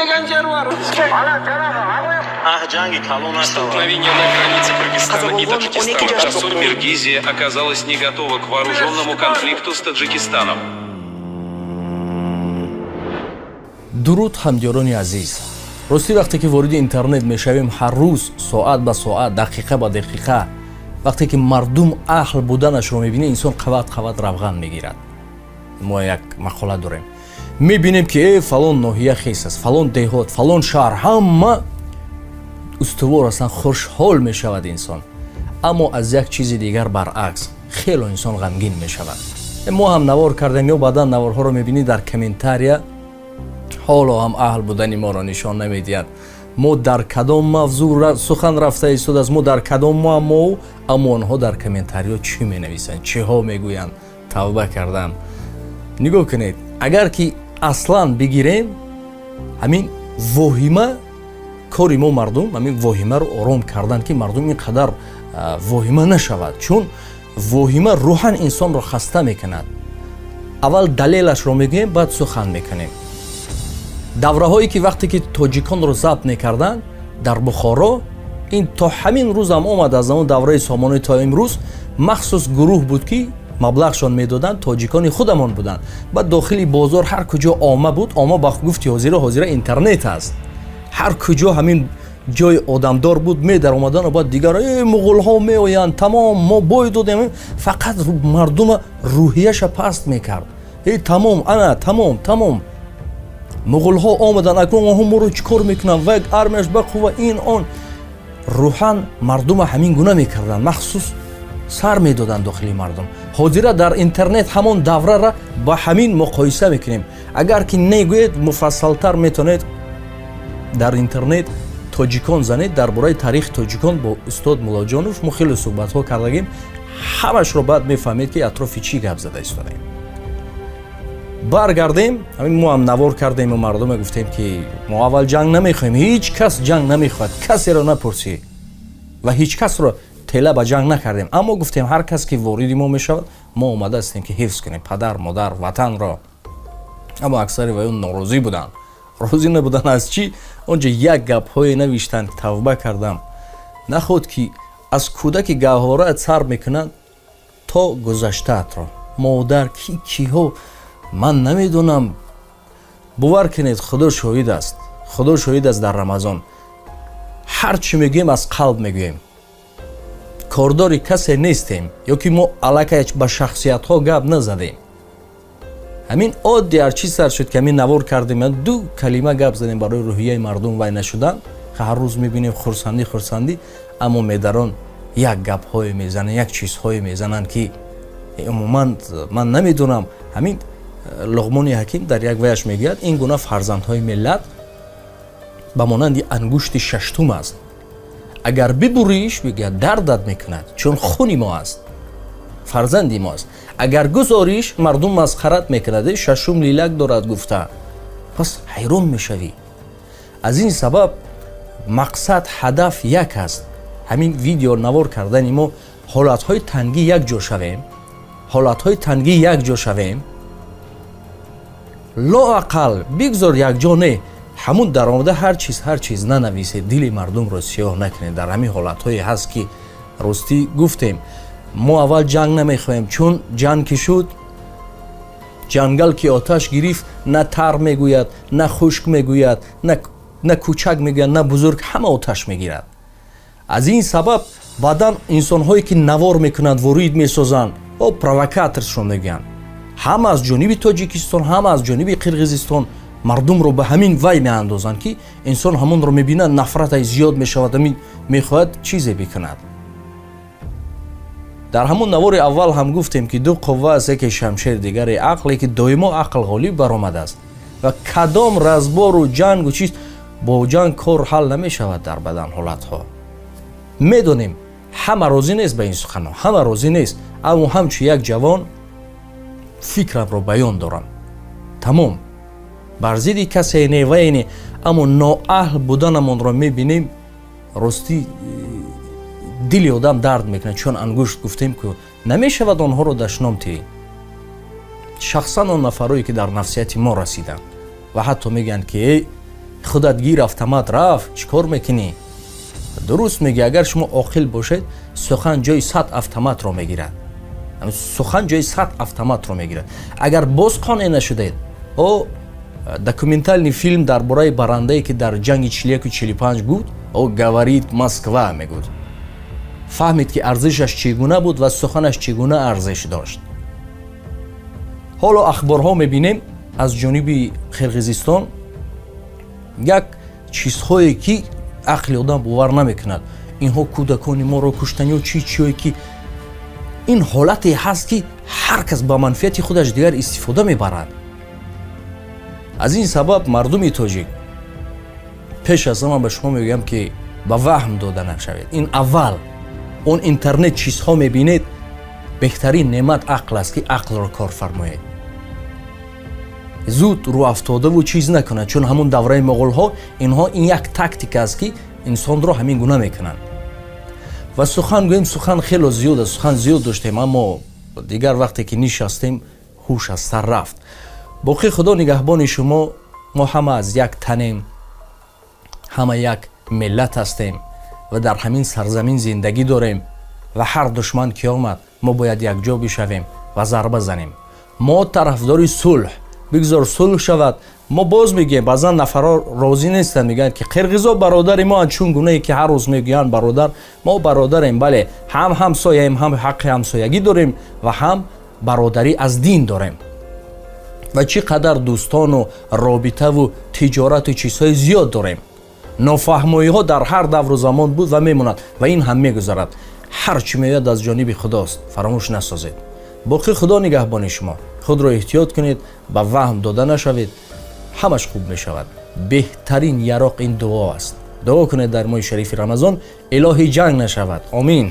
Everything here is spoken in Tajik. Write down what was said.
Деген жер бар. Ах, ҷанги калон нашавад. Столкновение на границе Кыргызстана и Таджикистана. Соль Киргизия оказалась не готова к вооруженному конфликту с Таджикистаном. Дуруд, ҳамдиёрони азиз. Ростӣ, вақте ки вориди интернет мешавем, ҳар рӯз, соат ба соат, дақиқа ба дақиқа, вақте ки мардум аҳл буданашро мебинӣ, инсон қават қават равған мегирад. Мо як мақола дорем, мебинем ки фалон ноҳия хес аст, фалон деҳот, фалон шаҳр, ҳама устувор ҳастанд, хушҳол мешавад инсон. Аммо аз як чизи дигар, баръакс, хело инсон ғамгин мешавад. Мо ҳам навор кардем ё баъдан наворҳоро мебинӣ, дар комментария ҳоло ҳам аҳл будани моро нишон намедиҳад. Мо дар кадом мавзӯъ сухан рафта истодааст, мо дар кадом муаммоу, аммо онҳо дар комментариҳо чӣ менависанд, чиҳо мегӯянд? Тавба кардам. Нигоҳ кунед, агар ки аслан бигирем, ҳамин воҳима кори мо мардум, ҳамин воҳимаро ором кардан, ки мардум ин қадар воҳима нашавад, чун воҳима рӯҳан инсонро хаста мекунад. Аввал далелашро мегӯем, баъд сухан мекунем. Давраҳое ки вақте ки тоҷиконро забт мекарданд дар Бухоро, ин то ҳамин рӯзам омад, аз он давраи Сомонӣ то имрӯз, махсус гурӯҳ буд, ки маблағшон медоданд, тоҷикони худамон буданд. Баъд дохили бозор, ҳар куҷо ома буд, ома ба гуфти ҳозира, ҳозира интернет аст, ҳар куҷо ҳамин ҷои одамдор буд, медаромадану баъд дигар муғулҳо меоянд, тамом, мо бой додем. Фақат мардума рӯҳияша паст мекард. Тамом, ана тамом, тамом, муғулҳо омаданд, акнун онҳо моро чӣ кор мекунанд, ва армияш ба қувва, ин он. Рӯҳан мардума ҳамин гуна мекарданд, махсус сар медоданд дохили мардум. Ҳозира дар интернет ҳамон даврара ба ҳамин муқоиса мекунем. Агар ки негӯед, муфассалтар метавонед дар интернет «тоҷикон» занед, дар бораи таърихи тоҷикон бо устод Муллоҷонов мо хеле суҳбатҳо кардагим, ҳамашро баъд мефаҳмед, ки атрофи чӣ гап зада истодаем. Баргардем, ҳамин мо ҳам навор кардему мардуме гуфтем, ки мо аввал ҷанг намехоҳем, ҳеҷ кас ҷанг намехоҳад, касеро напурсӣ ва ҳеҷ касро тела ба ҷанг накардем. Аммо гуфтем, ҳар кас ки вориди мо мешавад, мо омода ҳастем, ки ҳифз кунем падар, модар, ватанро. Аммо аксари ваён норозӣ буданд. Розӣ набуданд аз чӣ? Онҷо як гапҳое навиштанд, тавба кардам. Наход ки аз кӯдаки гаҳвораат сар мекунанд то гузаштаатро, модар, ки киҳо, ман намедонам. Бовар кунед, Худо шоҳид аст, Худо шоҳид аст, дар Рамазон ҳар чӣ мегӯем, аз қалб мегӯем, кордори касе нестем ё ки мо аллакай ба шахсиятҳо гап назадем. Ҳамин оддӣ ҳар чиз сар шуд, ки ҳамин навор кардем, ду калима гап задем барои рӯҳияи мардум вай нашудан. Ҳар рӯз мебинем хурсандӣ, хурсандӣ, аммо медарон як гапҳое мезананд, як чизҳое мезананд, ки умуман ман намедонам. Ҳамин Луқмони Ҳаким дар як ваяш мегӯяд, ин гуна фарзандҳои миллат ба монанди ангушти шаштум аст, агар бибуриш, мегӯяд, дардат мекунад, чун хуни мо аст, фарзанди мо аст, агар гузориш, мардум масхарат мекунад, шашум лилак дорад гуфта, пас ҳайрон мешавӣ. Аз ин сабаб мақсад, ҳадаф як аст. Ҳамин видео навор кардани мо, ҳолатҳои тангӣ якҷо шавем, ҳолатҳои тангӣ якҷо шавем, лоақал бигзор якҷо не, ҳамун даромада ҳар чиз, ҳар чиз нанависед, дили мардумро сиёҳ накунед. Дар ҳамин ҳолатҳое ҳаст, ки ростӣ гуфтем, мо аввал ҷанг намехоҳем, чун ҷанг ки шуд, ҷангал ки оташ гирифт, на тар мегӯяд, на хушк мегӯяд, на кӯчак мегӯяд, на бузург, ҳама оташ мегирад. Аз ин сабаб баъдан инсонҳое ки навор мекунанд, ворид месозанд, о провокаторшон мегӯянд, ҳама аз ҷониби Тоҷикистон, ҳама аз ҷониби Қирғизистон мардумро ба ҳамин вай меандозанд, ки инсон ҳамонро мебинад, нафратай зиёд мешавад, ҳамин мехоҳад чизе бикунад. Дар ҳамон навори аввал ҳам гуфтем, ки ду қувва аст, яке шамшер, дигаре ақле, ки доимо ақл ғолиб баромадааст. Ва кадом разбору ҷангу чиз, бо ҷанг кор ҳал намешавад. Дар бадан ҳолатҳо медонем, ҳама розӣ нест ба ин суханҳо, ҳама розӣ нест, аммо ҳамчун як ҷавон фикрамро баён дорам. Тамом, бар зидди касе не, вае не, аммо ноаҳл буданамонро мебинем. Ростӣ, дили одам дард мекунад, чун ангушт гуфтем, ку намешавад онҳоро дашном тиҳӣ. Шахсан он нафарое ки дар нафсияти мо расиданд ва ҳатто мегӯянд, ки эй Худат гир, автомат рафт, чӣ кор мекунӣ? Дуруст мегӯ, агар шумо оқил бошед, сухан ҷои 100 автоматро мегирад, сухан ҷои 100 автоматро мегирад. Агар боз қонеъ нашудед, о документальный фильм дар бораи барандае, ки дар ҷанги 41-45 буд, о «Говорит Москва» мегуфт, фаҳмид, ки арзишаш чӣ гуна буд ва суханаш чӣ гуна арзиш дошт. Ҳоло ахборҳо мебинем аз ҷониби Қирғизистон як чизҳое, ки ақли одам бовар намекунад. Инҳо кӯдакони моро куштан ё чи чиое, ки ин ҳолате ҳаст, ки ҳар кас ба манфиати худаш дигар истифода мебарад. Аз ин сабаб, мардуми тоҷик, пеш аз ҳама ба шумо мегӯям, ки ба ваҳм дода нашавед. Ин аввал он интернет чизҳо мебинед, беҳтарин неъмат ақл аст, ки ақлро кор фармоед, зуд рӯафтодаву чиз накунад, чун ҳамун давраи моғулҳо инҳо ин як тактика аст, ки инсонро ҳамин гуна мекунанд. Ва сухан гӯем, сухан хело зиёд аст, сухан зиёд доштем, аммо дигар вақте ки нишастем, ҳуш аз сар рафт. Боқӣ Худо нигаҳбони шумо. Мо ҳама аз як танем, ҳама як миллат ҳастем ва дар ҳамин сарзамин зиндагӣ дорем. Ва ҳар душман ки омад, мо бояд якҷо бишавем ва зарба занем. Мо тарафдори сулҳ, бигзор сулҳ шавад. Мо боз мегӯем, баъзан нафарҳо розӣ нестанд, мегӯянд, ки қирғизо бародари мо, чун гунае ки ҳар рӯз мегӯянд бародар, мо бародарем, бале, ҳам ҳамсояем, ҳам ҳаққи ҳамсоягӣ дорем ва ҳам бародарӣ аз дин дорем. Ва чӣ қадар дӯстону робитаву тиҷорату чизҳои зиёд дорем. Нофаҳмоиҳо дар ҳар давру замон буд ва мемонад ва ин ҳам мегузарад. Ҳар чӣ меояд, аз ҷониби Худост, фаромӯш насозед. Боқӣ Худо нигаҳбони шумо. Худро эҳтиёт кунед, ба ваҳм дода нашавед, ҳамаш хуб мешавад. Беҳтарин яроқ ин дуо аст. Дуо кунед дар моҳи шарифи Рамазон, илоҳӣ ҷанг нашавад. Омин.